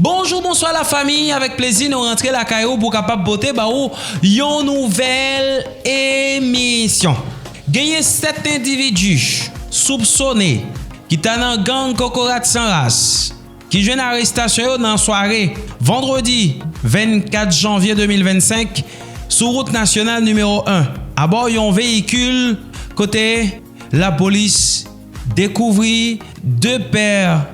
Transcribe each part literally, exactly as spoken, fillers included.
Bonjou, bonswa lafanmi, avèk plezi nou rantre lakay ou pou kapab pote ba ou yon nouvèl emisyon. Genyen sèt endividi soupsone ki ta nan gang Kokorat San Ras ki jwenn arestasyon yo nan sware vandredi vennkat janvye de mil vennsenk sou wout nasyonal nimewo en, abò yon veyikil kote lapolis dekouvri de pè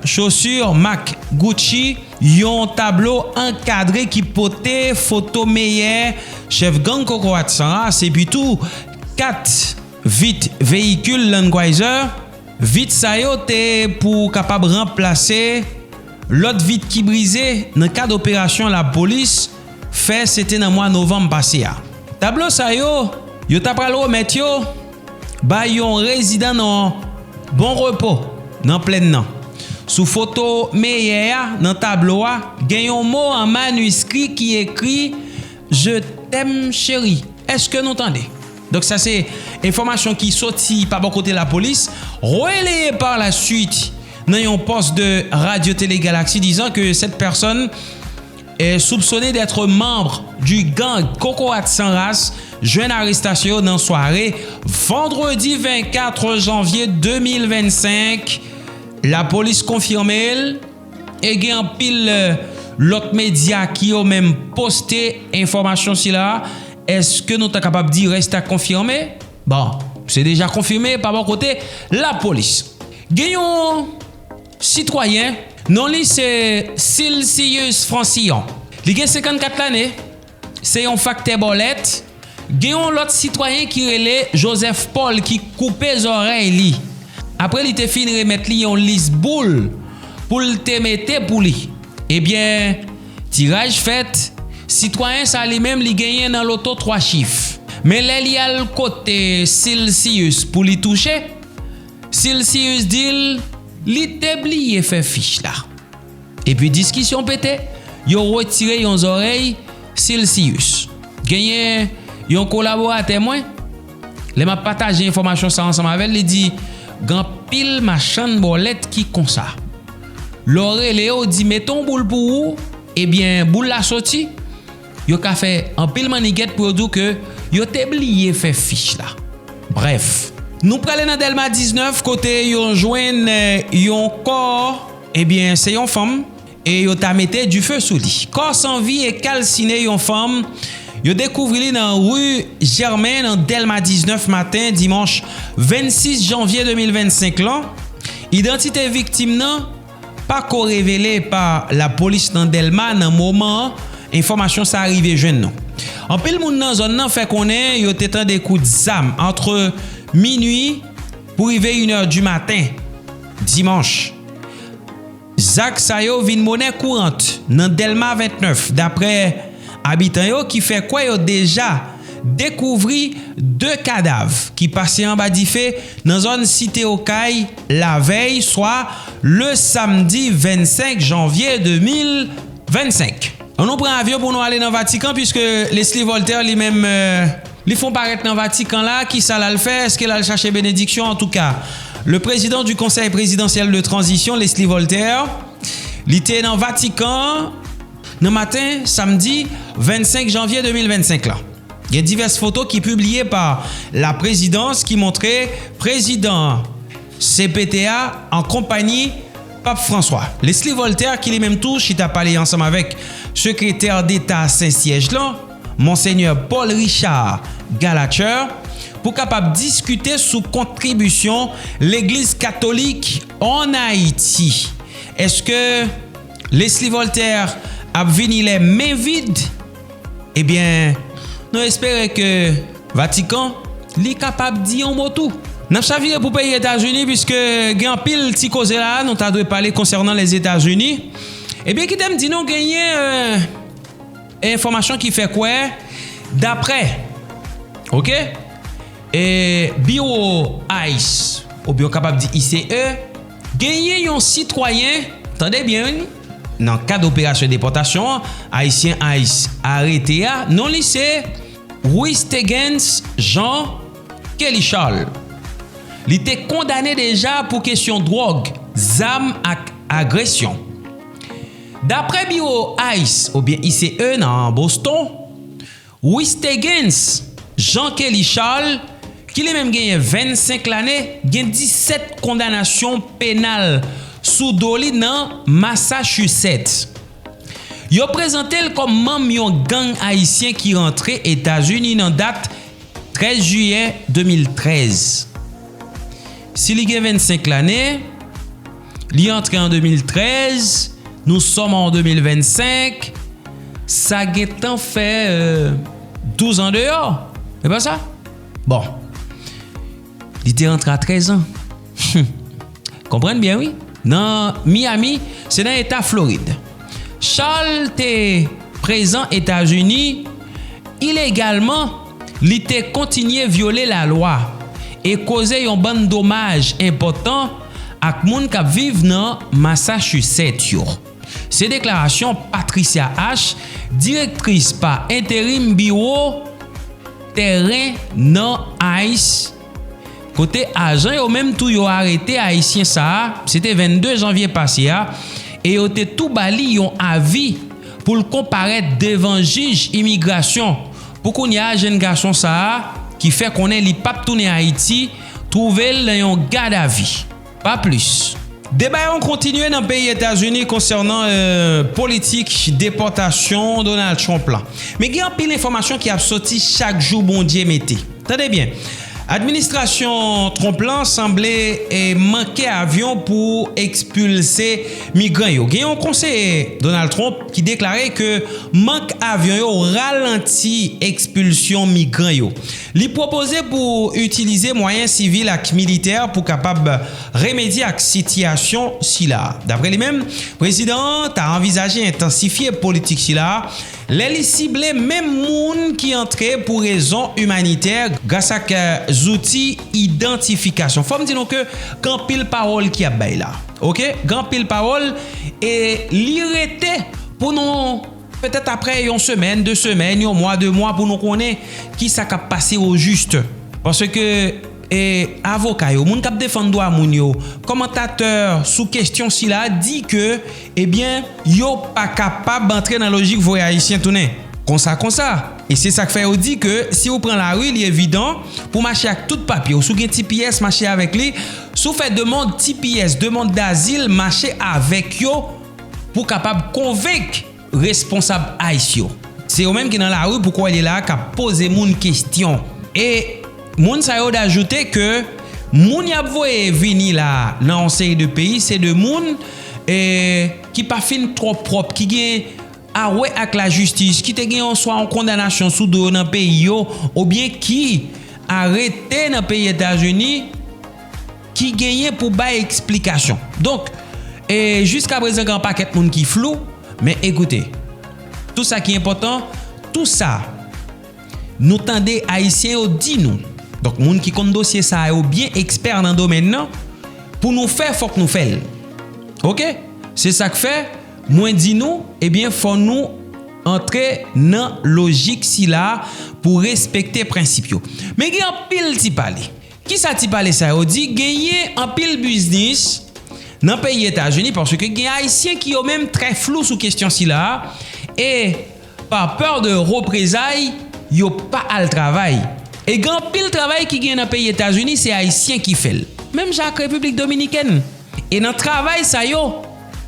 chosi mak Gucci, yon tablo ankadre ki pote foto meyè chèf gang Kokorat San Ras, epi tou kat vit veyikil Land Cruiser. Vit sa yo te pou kapab ranplase lòt vit ki brize nan kad operasyon lapolis fè, se te nan mwa novanm pase a. Tablo sa yo, yo ta pral remèt yo bay yon rezidan nan Bon Repo, nan Plèn nan. Sou foto meyè a nan tablo a, gen yon mo an maniskri ki ekri Je t'aime chérie. Èske nou tande? Donk sa se enfòmasyon ki soti pa bò kote lapolis, relaye par la suite nan yon pòs de Radio Télé Galaxie, disant que cette personne est soupçonnée d'être membre du gang Kokorat San Ras, jwenn arestasyon yo nan sware vandredi vennkat janvye de mil vennsenk. Lapolis konfime l, e gen anpil, eh, lòt medya ki yo menm poste enfòmasyon sila. Èske nou ta kapab di rèsta konfime? Bon, se deja konfime pa bò kote lapolis. Gen yon sitwayen, non li se Silcius Francillon. Li gen senkannkat lane, se yon faktè bòlèt. Gen yon lòt sitwayen ki rele Joseph Paul ki koupe zòrèy li. Apre li te fin remèt li yon lis boul pou l te mete pou li. Ebyen, tiraj fèt, sitwayen sa li menm li genyen nan loto twa chif. Men lè li al kote Silcius pou li touche, Silcius di l li te bliye fè fich la. Epi diskisyon pete, yo retire yon zòrèy Silcius. Genyen yon kolaboratè mwen, lè m ap pataje enfòmasyon sa ansanm avè l, li di, gen anpil machann bòlèt ki konsa. Lè w rele yo, w di, mete yon boul pou ou, ebyen, boul la soti, yo ka fè anpil mannigèt pou yo di w ke yo te bliye fè fich la. Brèf, nou prale nan Dèlma diznèf, kote yo jwenn, eh, yon kò, ebyen, se yon fanm, e yo ta mete dife sou li. Kò san vi e kalsine yon fanm, yo dekouvri li nan ri Jèmen, nan Dèlma diznèf, maten dimanch vennsis janvye de mil vennsenk lan. Idantite viktim nan pa ko revele pa lapolis nan Dèlma nan moman enfòmasyon sa a rive jwenn nou. Anpil moun nan zòn nan fè konnen yo te tande kout zam antre minwi pou rive inè di maten dimanch. Zak sa yo vin monè kourant nan Dèlma vennèf, daprè abitan yo ki fè kwè yo deja dekouvri de kadav ki pase anba dife nan zòn Site Okay lavèy, swa le samdi vennsenk janvye de mil vennsenk. Ann nou pran avyon pou nou ale nan Vatikan, piske Leslie Voltaire li menm, eh, li fon parèt nan Vatikan la. Kisa l al fè? Èske l al chache benediksyon? Antouka, le président du Conseil présidentiel de transition, Leslie Voltaire, li te nan Vatikan nan maten samdi vennsenk janvye de mil vennsenk lan. Gen divès foto ki pibliye pa la prezidans ki montre prezidan C P T a an konpanyi Pap Franswa. Leslie Voltaire, ki li menm tou chita pale ansanm avèk sekretè deta Sen Syèj lan, Monsenyè Paul Richard Gallagher, pou kapab diskite sou kontribisyon Legliz Katolik ann Ayiti. Èske Leslie Voltaire ap vini lè men vid? Ebyen, nou espere ke Vatikan, li kapab di yon mo tou. N ap chavire pou peyi Etazini, piske gen anpil ti koze la, nou ta dwe pale konsènan Lèzetazini. Ebyen, kite m di nou, genyen, eh, enfòmasyon ki fè kwè, daprè, oke, e, biwo ice, oubyen w kapab di I C E, genyen yon sitwayen, tande byen wi, nan kad operasyon depòtasyon an, ayisyen ice arete a, non li se Wistegens Jean Kelly Charles. Li te kondane deja pou kesyon dwòg, zam ak agresyon. Daprè biwo ice oubyen I C E nan Boston, Wistegens Jean Kelly Charles, ki li menm genyen vennsenk lane, gen disèt kondanasyon penal sou do li nan Massachusetts. Yo prezante l kòm manm yon gang ayisyen ki rantre Etazini nan dat trèz jiyè de mil trèz. Si li gen vennsenk lane, li antre an de mil trèz, nou sòm an de mil vennsenk, sa gentan fè, euh, douz an deyò. E pa sa? Bon. Li te rantre a trèz an. Konprann byen, wi. Nan Miami, se nan eta Florid. Charles te prezan Etazini ilegalman, li te kontinye vyole lalwa e koze yon bann domaj enpòtan ak moun k ap viv nan Massachusetts yo. Se deklarasyon Patricia H, direktris pa enterim biwo tèren nan ice, kote ajan yo menm tou yo arete ayisyen sa a, se te vennde janvye pase a, e yo te tou ba li yon avi pou l konparèt devan jij imigrasyon. Pou kounye a, jenn gason sa a, ki fè konnen li p ap tounen Ayiti, twouve l nan yon gadavi. Pa plis. Deba yo kontinye nan peyi Etazini konsènan, euh, politik depòtasyon Donald Trump la. Men gen anpil enfòmasyon ki ap soti chak jou Bondye mete. Tande byen. Administrasyon Trump lan sanble, eh, manke avyon pou ekspilse migran yo. Gen yon konseye Donald Trump ki deklare ke mank avyon yo ralanti ekspilsyon migran yo. Li pwopoze pou itilize mwayen sivil ak militè pou kapab remedye ak sitiyasyon sila. Daprè li menm, prezidan an ta anvizaje entansifye politik sila lè li sible menm moun ki antre pou rezon imanitè gras ak, eh, zouti idantifikasyon. Fò m di nou ke gen anpil pawòl ki ap bay la. Oke? Gen anpil pawòl e li rete pou nou petèt aprè yon semèn, de semèn, yon mwa, de mwa pou nou konnen kisa k ap pase o jis. Paske, e, avoka yo, moun k ap defann dwa moun yo, kòmantatè sou kesyon sila di ke, ebyen, yo pa kapab antre nan lojik voye ayisyen tounen. Konsa, konsa. E se sa k fè yo di ke si w pran lari, li evidan pou mache ak tout papye w. Si w gen T P S, mache avèk li. Si w fè demann T P S, demann dazil, mache avèk yo pou kapab konvenk responsab ice yo. Se yo menm ki nan lari pou kwè li la k ap poze moun kesyon. E moun sa yo ajoute ke moun y ap voye vini la nan yon seri de peyi, se de moun, e, ki pa fin twò pwòp, ki gen a wè ak lajistis, ki te gen yon swa yon kondanasyon sou do yo nan peyi yo, oubyen ki arete nan peyi Etazini, ki genyen pou bay eksplikasyon. Donk, e, jiskaprezan gen yon pakèt moun ki flou, men ekoute, tou sa ki enpòtan, tou sa nou tande ayisyen yo di nou. Donk, moun ki konn dosye sa yo byen, ekspè nan domèn nan, pou nou fè, fòk nou fè l. Oke? Se sa k fè, mwen di nou, ebyen, fò nou antre nan lojik sila pou respekte prensip yo. Men gen anpil ti pale. Kisa ti pale sa yo di? Genyen anpil biznis nan peyi Etazini, paske gen ayisyen ki yo menm trè flou sou kesyon sila a, e pa pè de reprezay, yo pa al travay. E gen anpil travay ki gen nan peyi Etazini, se ayisyen ki fè l. Menm jan ak Repiblik Dominikèn. E nan travay sa yo,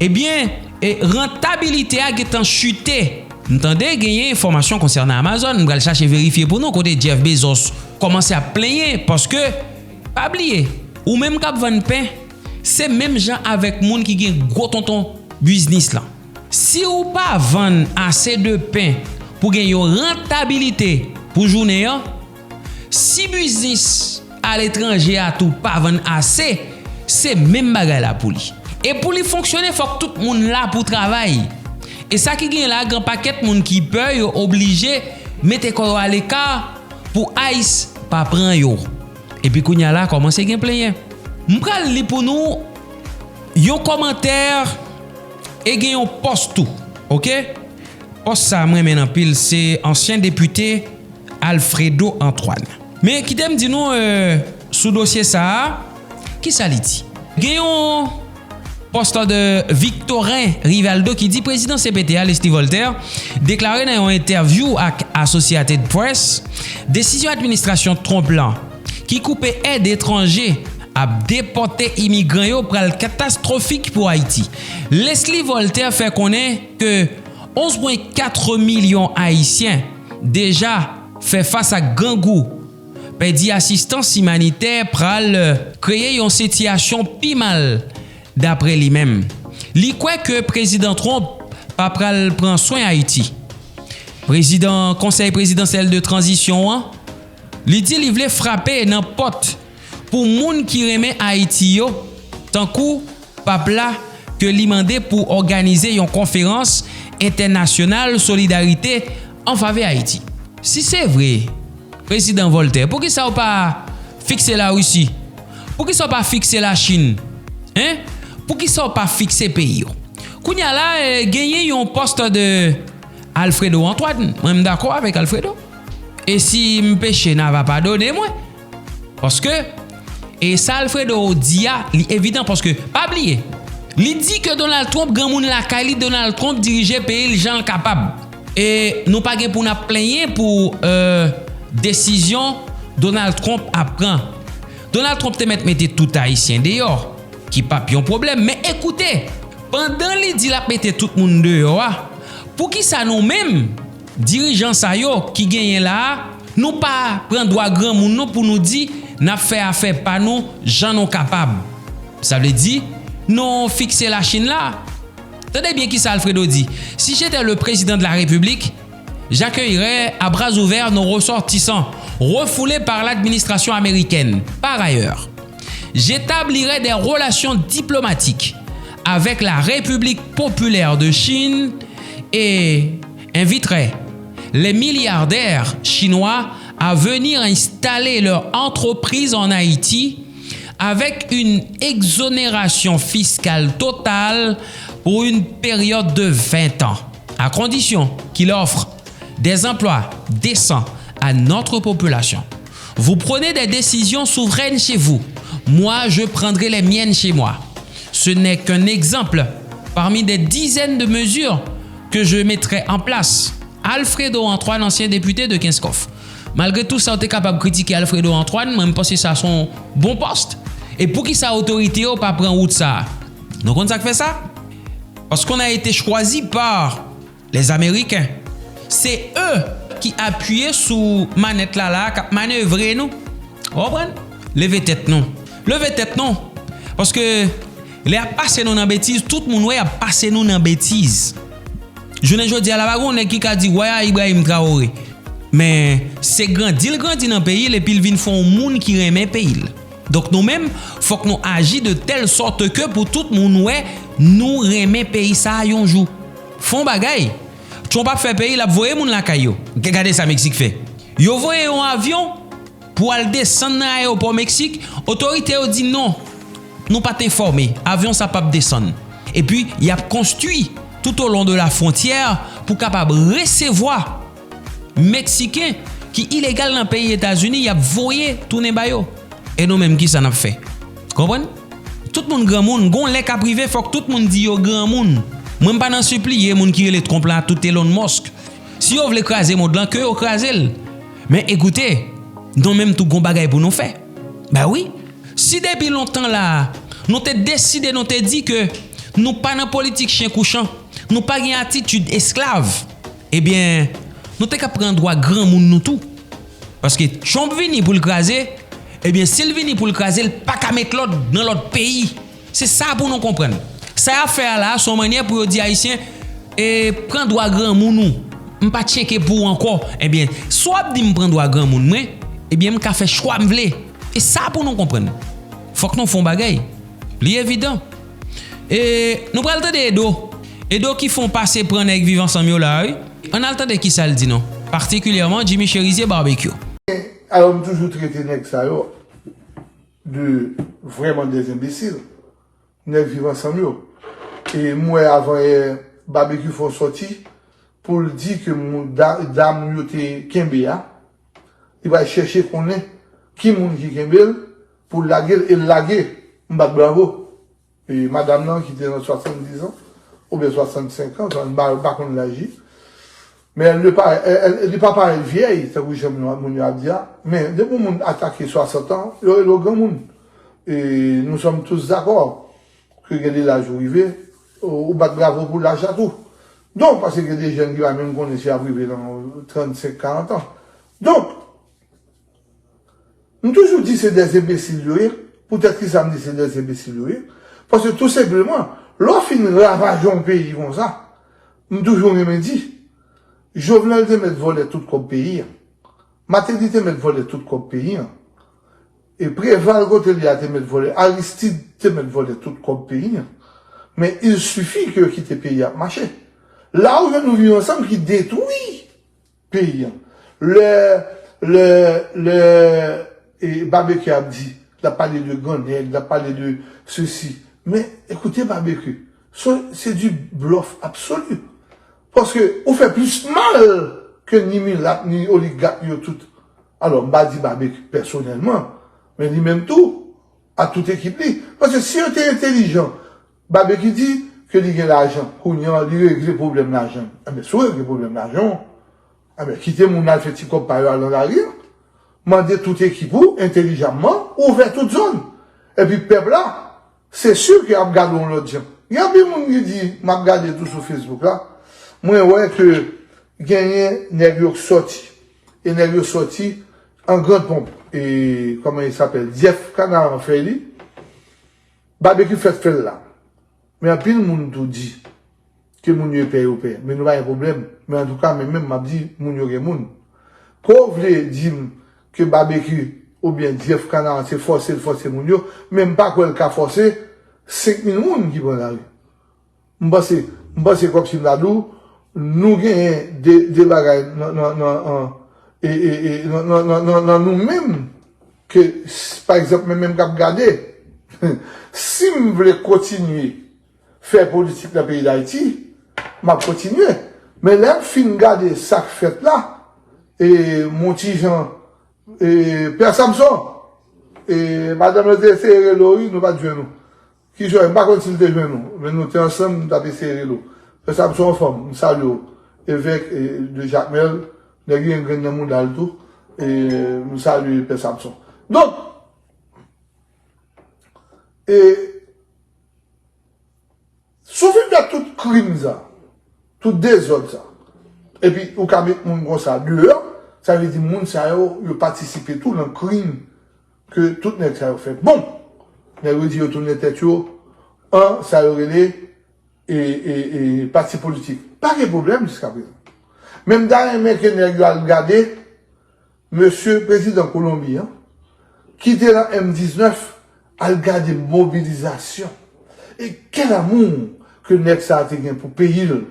ebyen, e rantabilite a gentan chite. M tande genyen enfòmasyon konsènan Amazon, m pral chache verifye pou nou kote Jeff Bezos kòmanse ap plenyen, paske, pa bliye, ou menm k ap vann pen, se menm jan avèk moun ki gen gwo tonton biznis lan. Si w pa vann ase de pen pou gen yon rantabilite pou jounen an, si biznis aletranje a tou pa vann ase, se menm bagay la pou li. E pou li fonksyone, fòk tout moun la pou travay. E sa ki gen la, gen pakèt moun ki pè, yo oblije mete kò yo aleka pou ice pa pran yo. Epi kounye a la, kòmanse gen plenyen. M pral li pou nou yon kòmantè e gen yon pòs tou, oke? Pòs sa a m renmen l anpil, se ansyen depite Alfredo Antoine. Men kite m di nou, euh, sou dosye sa a, kisa li di? Gen yon Post de Victorin Rivaldo ki di prezidan C P T a, Leslie Voltaire, deklare nan yon entèvyou ak Associated Press, desizyon administrasyon Trump lan, ki koupe èd etranje ap depòte imigran yo, pral katastwofik pou Ayiti. Leslie Voltaire fè konnen ke onz pwen kat milyon Ayisyen deja fè fas ak grangou, pèdi asistans imanitè, pral kreye yon sitiyasyon pi mal, dapre li menm. Li kwè ke prezidan Trump pa pral pran swen Ayiti. Prezidan Konsèy Prezidansyèl de Tranzisyon an, li di li vle frape nan pòt pou moun ki renmen Ayiti yo, tankou pap la, ke li mande pou òganize yon konferans entènasyonal solidarite an favè Ayiti. Si se vre, prezidan Voltaire, poukisa w pa fikse Larisi? Poukisa w pa fikse Lachin? Hein? Poukisa w pa fikse peyi yo? Kounye a la, eh, genyen yon post de Alfredo Antoine. Mwen, m dakò avèk Alfredo. E si m peche, n a va padone mwen. Paske, e sa Alfredo di a, li evidan, paske, pa bliye, li di ke Donald Trump, granmoun lakay li, Donald Trump dirije peyi l jan l kapab. E nou pa gen pou n ap plenyen pou, euh, desizyon Donald Trump ap pran. Donald Trump te mèt mete tout Ayisyen deyò, ki p ap yon pwoblèm. Men ekoute, pandan li di l ap mete tout moun deyò a, poukisa nou menm, dirijan sa yo ki genyen la a, nou pa pran dwa granmoun nou pou nou di n ap fè afè pa nou jan nou kapab? Sa vle di, nou fikse Lachin la. Tande byen kisa Alfredo di: Si j'étais le président de la République, j'accueillerais à bras ouverts nos ressortissants refoulés par l'administration américaine. Par ailleurs, j'établirais des relations diplomatiques avec la République populaire de Chine et inviterais les milliardaires chinois à venir installer leur entreprise en Haïti avec une exonération fiscale totale pour une période de vingt ans, à condition qu'il offre des emplois décents à notre population. Vous prenez des décisions souveraines chez vous. Moi, je prendrai les miennes chez moi. Ce n'est qu'un exemple parmi des dizaines de mesures que je mettrai en place. Alfredo Antoine, ansyen depite de Kenskòf. Malgre tou sa, w te kapab kritike Alfredo Antoine, mwen, m panse sa se yon bon post. E poukisa otorite yo pa pran wout sa a? Nou konn sa k fè sa? Parce qu'on a été choisi par les Américains. Se yo ki apiye sou manèt la, la, k ap manevre nou. Ou konprann? Leve tèt nou. Leve tèt nou. Paske lè y ap pase nou nan betiz, tout moun wè y ap pase nou nan betiz. Jounen jodi a la, pa gen yon nèg ki ka di, "Wè a Ibrahim Traoré." Men, se grandi l grandi nan peyi l, epi l vin fè yon moun ki renmen peyi l. Donk, nou menm, fòk nou aji de tèl sòt ke pou tout moun wè nou renmen peyi sa a yon jou. Fè yon bagay. Trump ap fè peyi, l ap voye moun lakay yo. G-, gade sa Meksik fè. Yo voye yon avyon pou al desann nan ayewopò Meksik. Otorite yo di non, nou pa t enfòme. Avyon sa p ap desann. Epi, y ap konstwi tout au long de la frontière pou kapab resevwa Meksiken ki ilegal nan peyi Etazini, y ap voye tounen ba yo. E nou menm, kisa n ap fè? Konprann? Tout moun granmoun, gon lè k ap rive, fòk tout moun di yo granmoun. Mwen, m pa nan sipliye moun ki rele Trump la, tout Elon Musk. Si yo vle kraze mond lan, ke yo kraze l. Men ekoute, nou menm tou gon bagay pou nou fè. Ben wi, si depi lontan la, nou te deside, nou te di ke nou pa nan politik chen kou chan, nou pa gen atitid esklav, ebyen, nou te ka pran dwa granmoun nou tou. Paske Trump vini pou l kraze, ebyen, si l vini pou l kraze, l pa ka met lòd nan lòt peyi. Se sa pou nou konprann. Sa y ap fè a la, se yon mannyè pou yo di Ayisyen, e, pran dwa granmoun ou. M pa tcheke pou ou ankò. Ebyen, si w ap di m pran dwa granmoun mwen, ebyen, m ka fè chwa m vle. E sa pou nou konprann. Fòk nou fè yon bagay. Li evidan. E nou pral tande Edo. Edo ki fè yon pase pran nèg Viv Ansanm yo la, wi. Ann al tande kisa l di nou. Patikilyèman Jimmy Chérizier Barbecue. Alò, m toujou trete nèg sa yo de vrèman de enbesil. Nèg Viv Ansanm yo. E m wè avan yè Barbecue fè yon sòti pou l di ke moun, da-, dam yo te kenbe a, li pral chèche konnen ki moun ki kenbe l pou l lage l, e l lage. M bat bravo. E madanm nan ki te nan swasanndiz an, oubyen swasannsenk an, m pa, m pa konn laj li. Men li pa, li pa parèt vyèy, tankou jan moun yo ap di a. Men depi yon moun atake swasant an, yo rele w granmoun. E nous sommes tous d'accord ke gen de laj ou rive, ou, ou bat bravo pou laj la tou. Donk, paske gen de jèn ki pa menm konnen si y ap rive nan trannsenk, karant an. Donk, m toujou di se dè enbesil yo ye. Poutèt ki sa m di se dè enbesil yo ye? Paske tou senpleman, lè w fin ravaje yon peyi konsa, m toujou renmen di, Jovenel te mèt vòlè tout kòb peyi a. Martelly te mèt vòlè tout kòb peyi a. E Preval kote li a te mèt vòlè, Aristide te mèt vòlè tout kòb peyi a. Men il suffit ke yo kite peyi a ap mache. La ou jwenn nou viv ansanm ki detwi peyi a. Lè, lè, lè e Babekyou ap di, l ap pale de gran nèg, l ap pale de sesi. Men ekoute Babekyou, se, se du bluff absolu. Paske ou fè plis mal ke ni milat, ni oligak yo tout. Alò, m pa di Babekyou pèsonèlman, men li menm tou, a tout ekip li. Paske si yo te entelijan, Babekyou di ke li gen lajan, kounye a li regle pwoblèm lajan. Enben, si w regle pwoblèm lajan w, enben, kite moun al fè ti kòb pa yo al nan lari a. Mande tout ekip ou, entelijamman, ouvè tout zòn. Epi pèp la, se si ke y ap gade w yon lòt jan. Gen anpil moun ki di, m ap gade tou sou Facebook la, mwen wè ke genyen nèg yo k sòti. E nèg yo sòti an grand pomp. E, kòman i sapèl? Jeff Kanaran fè li. Babekyou fèk fè l la. Men anpil moun tou di ke moun yo epè, yo pè. Men nou pa gen pwoblèm. Men antouka, men menm m ap di, moun yo gen moun. Ke w vle di m ke Babekyou oubyen Jeff Kanaran se fòse l fòse moun yo, men m pa kwè l ka fòse senk mil moun ki pran lari. M panse, m panse kòmsi m ta di w, nou genyen de, de bagay nan, nan, nan, an, e, e, e, nan, nan, nan, nan, nan nou menm, ke, s-, pa egzanp, mwen menm k ap gade, si m vle kontinye fè politik nan peyi Dayiti, m ap kontinye. Men lè m fin gade sa k fèt la, e, m on ti jan, e, Pè Samson, e, madanm nan te eseye rele w, wi, nou pa t jwenn ou. Kijan, m pa konn si l te jwenn ou, men nou te ansanm, m t ap eseye rele w. Pè Samson anfòm, m salye w. Evèk, e, de Jakmèl, nèg li gen grenn nan mouda l tou. E, m salye Pè Samson. Donk, e, si w fin fè tout krim sa, tout dezòd sa, epi ou ka met moun konsa deyò, sa vle di moun sa yo, yo patisipe tou nan krim ke tout nèg sa yo fè. Bon, nèg yo di yo tounen tèt yo an sa yo rele e, e, e, pati politik. Pa gen pwoblèm jiskaprezan. Men m ta renmen ke nèg yo al gade mesye prezidan Kolonbi an, ki te nan M diznèf, al gade mobilizasyon. E quel amour ke nèg sa a te gen pou peyi l.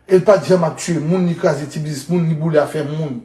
E l pa t janm ap tiye moun, ni kraze ti biznis moun, ni boule afè moun.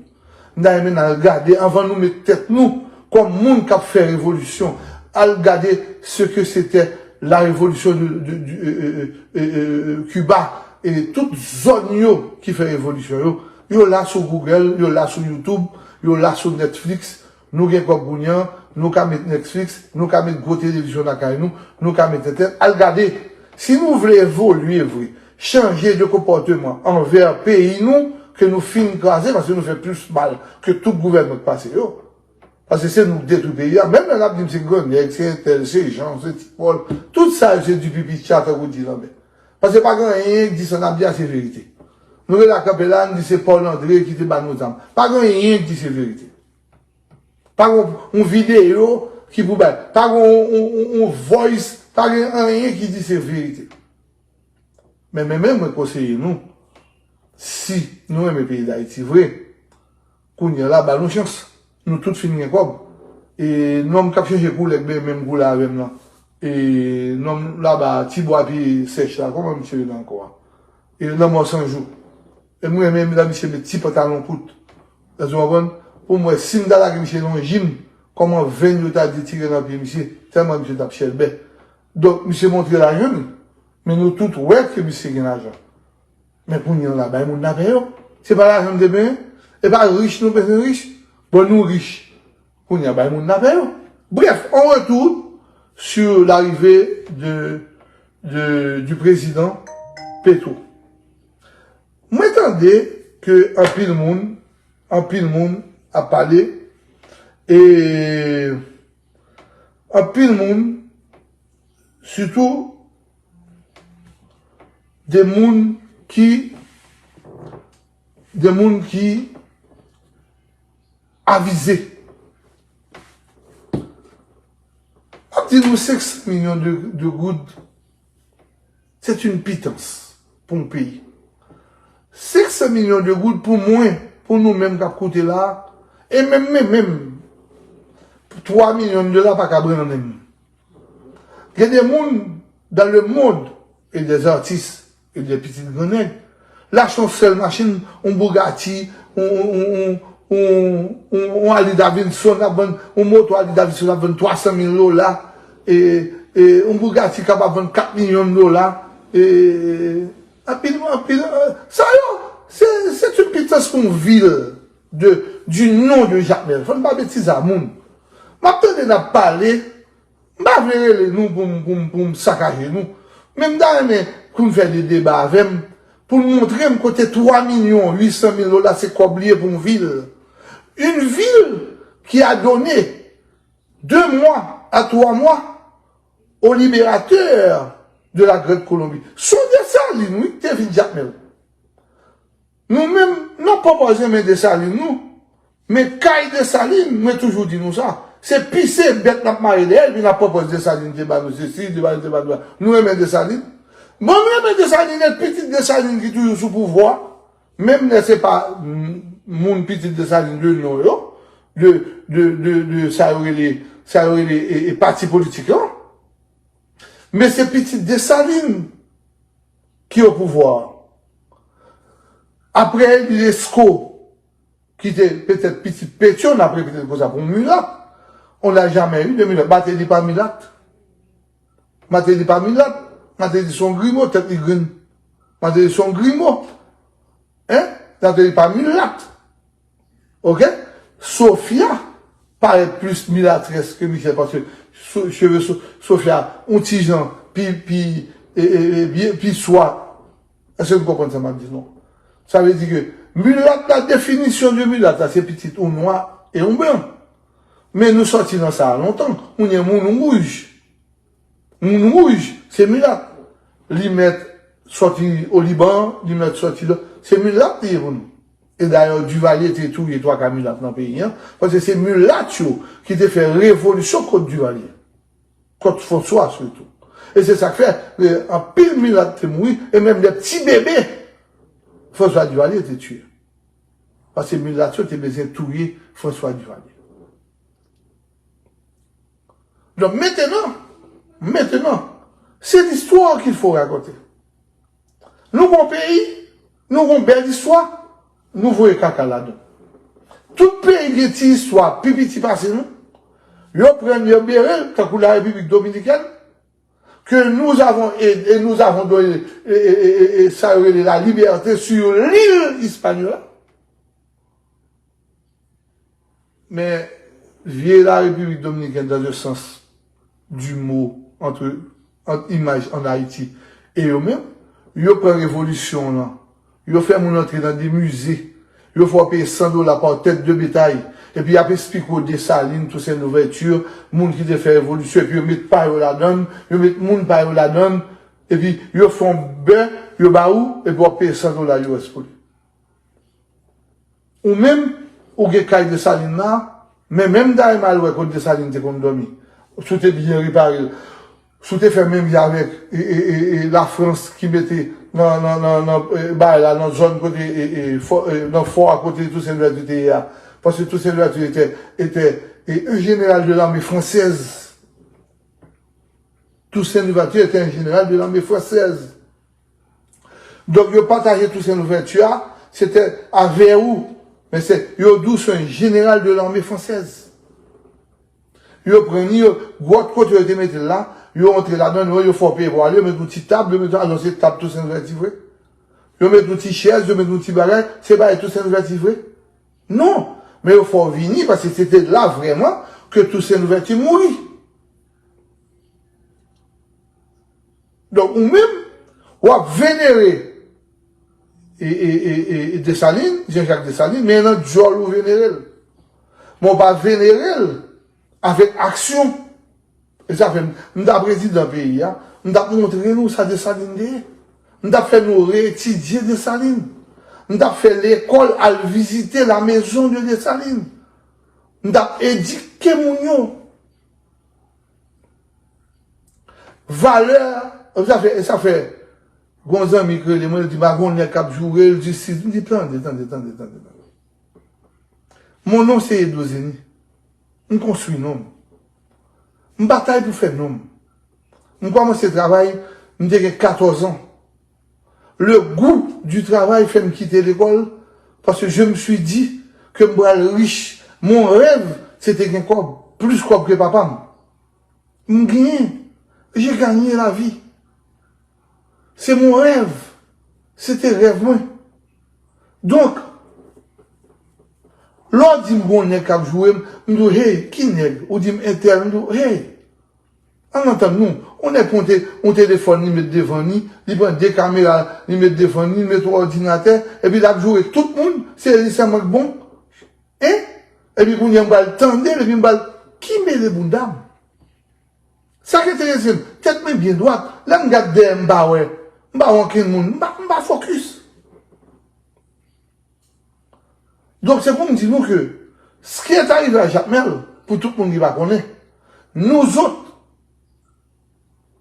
M ta renmen n al gade, anvan nou met tèt nou kòm moun k ap fè revolisyon, al gade ce que c'était la révolution de, de, de, euh, euh, euh, euh, Cuba, e tout zòn yo ki fè revolisyon yo, yo la sou Google, yo la sou YouTube, yo la sou Netflix. Nou gen kòb kounye a, nou ka met Netflix, nou ka met gwo televizyon lakay nou, nou ka met entènèt. Al gade, si nou vle evolye vre, chanje de konpòteman anvè peyi nou, ke nou fin kraze, paske nou fè plis mal ke tout gouvènman k pase yo. Paske se nou k detwi peyi a. Menm lè n ap di m se grannèg, se entèl, se jan, se ti pòl, tout sa yo se di pipi tcha tankou di lanmè. Paske pa gen anyen k di sa n ap di a se verite. Nou rete kanpe la, n di se Paul André ki te ba nou zam. Pa gen anyen k di se verite. Pa gen yon videyo ki pou bay. Pa gen yon, yon, yon, yon voice, pa gen anyen ki di se verite. Men, men, men mwen konseye nou, si nou renmen peyi Dayiti vre, kounye a la, ba nou chans. Nou tout fin gen kòb. E nonm k ap chanje koulè k benyen menm koulè avè m lan. E nonm laba, ti bwa pye sèch la, kòman misye rele ankò a? E lanmò san jou. E m renmen lè misye met ti pantalon kout. Èske w konprann? Pou m wè si m ta lage misye nan yon jim, kòman venn yo ta detire nan pye misye, tèlman misye t ap chèlbè. Donk, misye montre lajan li. Men nou tout wè ke misye gen lajan. Men kounye a la, bay moun lapè yo. Se pa lajan m te benyen. E pa rich nou bezwen rich. Bon, nou rich. Kounye a, bay moun lapè yo. Bref, on retourne sur l'arrivée de, de, du président Petro. Mwen tande ke anpil moun, anpil moun ap pale, e anpil moun, sitou de moun ki, de moun ki avize. M ap di nou senk san milyon de, de goud, c'est une pitance pou yon peyi. Senk san milyon de goud pou mwen, pou nou menm k ap koute la, e menm, menm, menm, twa milyon dola pa ka branle m. Gen de moun dans le monde, et des artistes, et des pitit grannèg, l achte yon sèl machin, yon Bugatti, yon, yon, yon, yon, yon, yon Harley Davidson, l ap vann, yon moto Harley Davidson ap vann twa san mil dola, e, e yon Bugatti kapab vann kat milyon dola, e anpil, anpil, e, sa yo, se, se yon pitans pou yon vil de, du nom de Jakmèl. Fò n pa betize moun. M ap tande n ap pale, m pa vle rele nou pou m, pou m, pou m sakaje nou. Men m ta renmen pou n fè de deba avè m, pou n montre m kote twa milyon uit san mil dola se kòb li ye pou yon vil. Une ville qui a donné deux mois à trois mois au libérateur de la Grande Colombie. Se Desalin, wi, te vin Jakmèl. Nou menm, n ap pwopòze men Desalin, nou. Men kay Desalin, mwen toujou di nou sa. Se pise bèt n ap mare dèyè l, epi n ap pwopòze Desalin te ba nou sesi, te ba nou, te ba nou. Nou renmen Desalin. Bon, nou renmen Desalin, e pitit Desalin ki toujou sou pouvwa. Menm lè se pa, mm, moun pitit Desalin de non yo, de, de, de, de sa yo rele, sa yo rele, e, e pati politik yo. Men se pitit Desalin ki o pouvwa. Apre Eli Lesko, ki te petèt pitit Petyon, n ap repete l konsa pou milat, on n'a jamais eu de milat. Martelly pa milat. Martelly pa milat. Martelly se yon grimo, tèt li grenn. Martelly se yon grimo. Hein? Martelly pa milat. Oke? Sofia parèt plis milatrès ke Michel, paske so-, cheve So-, Sofia, yon ti jan, pi, pi, e, e, e, byen, pi swa. Èske nou konprann sa m ap di, non? Sa vle di ke milat la, definisyon de milat la, se pitit yon nwa e yon blan. Men nou sòti nan sa a lontan. Kounye a, moun wouj. Moun wouj, se milat. Li mèt sòti o Liban, li mèt sòti la. Se milat li ye pou nou. E dayè, Duvalier te touye twa ka milat nan peyi a, paske se milat yo ki te fè revolisyon kont Duvalier. Kont François sitou. E se sa k fè, e, anpil milat te mouri, e menm de ti bebe, François Duvalier te tiye. Paske milat yo te bezwen touye François Duvalier. Donk, mentenan, mentenan, c'est l'histoire qu'il faut raconter. Nou gon peyi, nou gon bèl istwa, nou voye kaka ladan. Tout peyi gen ti istwa pi piti pase nou. Yo pran l, yo bere l, tankou la Repiblik Dominikèn, que nous avons, et, et nous avons donné, et, et, et, et, et sa yo rele la liberté sur l'île Hispaniola. Men, vye la Repiblik Dominikèn, dans le sens du mot, entre, ant imaj an Ayiti e yo menm, yo pran revolisyon an, yo fè moun antre nan de mize, yo fè w peye san dola pa tèt de betay, epi y ap esplike w Desalin, Toussaint Louverture, moun ki te fè revolisyon, epi yo met pa yo ladan l, yo met moun pa yo ladan l, epi yo fè yon bè, yo ba ou, epi w ap peye san dola U S pou li. Ou menm, ou gen kay Desalin la, men menm dayè m al wè kote Desalin te konn dòmi. Si w te byen repare l, si w te fè menm jan avèk, e, e, e, e, Lafrans ki mete nan, nan, nan, nan, e, bagay la, nan zòn kote, e, e, fò, e, nan fò a kote Toussaint Louverture te ye a. Paske Toussaint Louverture était, était, e, un général de l'armée française. Toussaint Louverture était un général de l'armée française. Donk, yo pataje Toussaint Louverture a, se te avè ou. Men se, yo di w se yon jeneral de l'armée française. Yo pran li, yo, gwòt kote yo te mete l la, yo antre ladan, yo, yo fè w peye pou ale, yo met yon ti tab, yo met, alò se tab Toussaint Louverture vre. Yo met yon ti chèz, yo met yon ti bagay, se bagay Toussaint Louverture vre. Non, men yo fè w vini, paske se te la vrèman ke Toussaint Louverture mouri. Donk, ou menm, w ap venere e, e, e, e, e Desalin, Jean-Jacques Dessalines, men nan dyòl ou venere l. Men w pa venere l avèk aksyon. E sa fè m, m ta prezidan peyi a, m t ap montre nou sa Desalin te ye. M t ap fè nou reyetidye Desalin. M t ap fè lekòl al vizite la maison de Dessalines. M t ap edike moun yo. Valè, sa fè, sa fè, gon zanmi k rele mwen, li di, "M a gon nèg k ap joure l, jistis." M di, "Tande, tande, tande, tande, tande. Mon nom c'est Edozeni. M konstwi non m. M batay pou fè non m. M kòmanse travay, m te gen katòz an. Le goût du travail fè m kite lekòl, paske je me suis dit ke m pral rich. Mon rèv, se te gen kòb, plis kòb ke papa m. M genyen. J'ai gagné la vie. Se mon rèv. Se te rèv mwen. Donk, lè w di m gon nèg k ap joure m, m di w, "Hey, ki nèg?" Ou di m entèl, m di w, "Hey, ann antann nou." On nèg pran te, on telefòn, li met devan li, li pran de kamera, li met devan li, li met on òdinatè, epi l ap joure tout moun, se li sèlman k bon. Hein? Epi kounye a m pral tande l, epi m pral, ki mele bounda m? Sa k enterese m, tèt mwen byen dwat. Lè m gad dèyè m, m pa wè, m pa wè okenn moun, m pa, m pa fokis. Donk, se pou m di nou ke ce qui est arrivé à Jakmèl, pou tout moun ki pa konnen, nou zòt,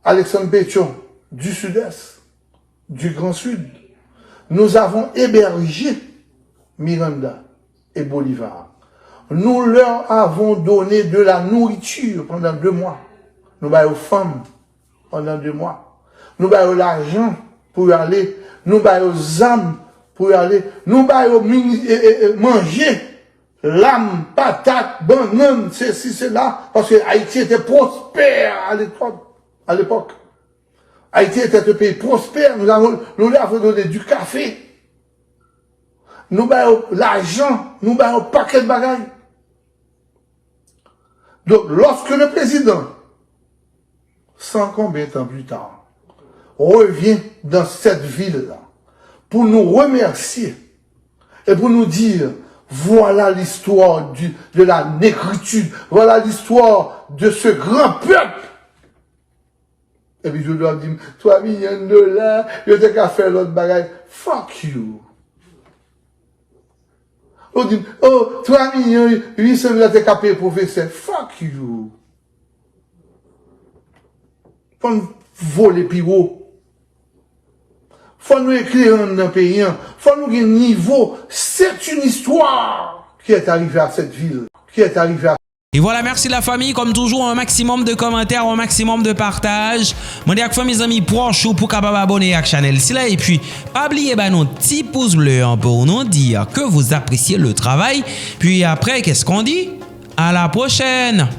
Alexandre Pétion, du Sud-Est, du Grand Sud, nous avons hébergé Miranda et Bolivar. Nous leur avons donné de la nourriture pendant deux mois. Nou ba yo fanm pandan de mwa. Nou ba yo lajan pou yo ale. Nou ba yo zam pou yo ale. Nou ba yo mini, e, e, e, manje, lam, patat, bannann, sesi, sela, paske Ayiti ete pwospè a lekòp, a lepòk. Haïti était un pays prospère, nous avons, nous leur avons donné du café. Nou ba yo lajan, nou ba yo pakèt bagay. Donc, lorsque le président, cent combien de temps plus tard, revient dans cette ville-là pour nous remercier et pour nous dire, voilà l'histoire du, de la négritude, voilà l'histoire de ce grand peuple. Epi jodi a ap di m, twa milyon dola, yo te ka fè lòt bagay. Fuck you. Ou di m, oh, twa milyon uit san dola te ka peye pwofesè. Fuck you. Fò n vole pi wo. Fò nou eklere anndan peyi an. Fò nou gen nivo. C'est une histoire qui est arrivée à cette ville, qui est arrivée à Et voilà, merci la famille. Comme toujours, un maximum de commentaires, un maximum de partage. Mande ak fanmi, zanmi, pwòch ou pou kapab abone ak chanèl sila. Epi, pa bliye ba nou ti pous ble an pou nou di ke vous appréciez le travail. Puis après, qu'est-ce qu'on dit? À la prochaine!